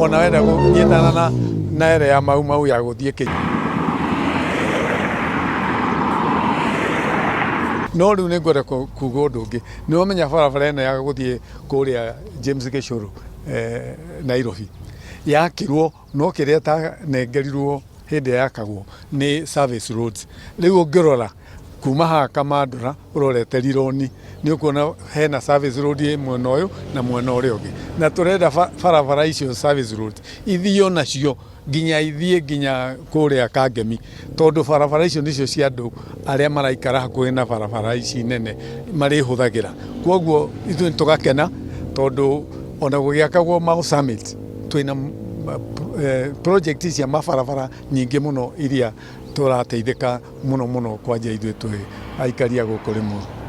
Ona wenda kũnyitana na ĩrĩa ya Mau Mau ya gũthiĩ Kenya. No rĩu nĩ ngwenda kuga ũndũ ũngĩ. Nĩ wamenya barabara ĩno ya gũthiĩ kũrĩa James Gĩcũrũ Nairobi yakirwo no kĩrĩa ĩtanengerirwo hĩndĩ ĩrĩa yakagwo nĩ service roads. Rĩu ũngĩrora kuma haha Kamandũra ũrorete Rironi nĩ ũkuona hena service road ĩ mwena ũyũ na mwena ũrĩa ũngĩ. Na tũrenda barabara icio service roads ithio nacio nginya ithiĩ nginya kũrĩa Kangemi tondũ barabara icio nĩcio cia andũ arĩa maraikara hakuhĩ na barabara ici nene marĩhũthagĩra. Kwoguo ithuĩ nĩ tũgakena tondũ ona gũgĩakagwo Mau Summit twĩna project cia mabarabara nyingĩ mũno iria tũrateithĩka mũno mũno kwanja ithuĩ twĩ aikari a gũkũ Limuru.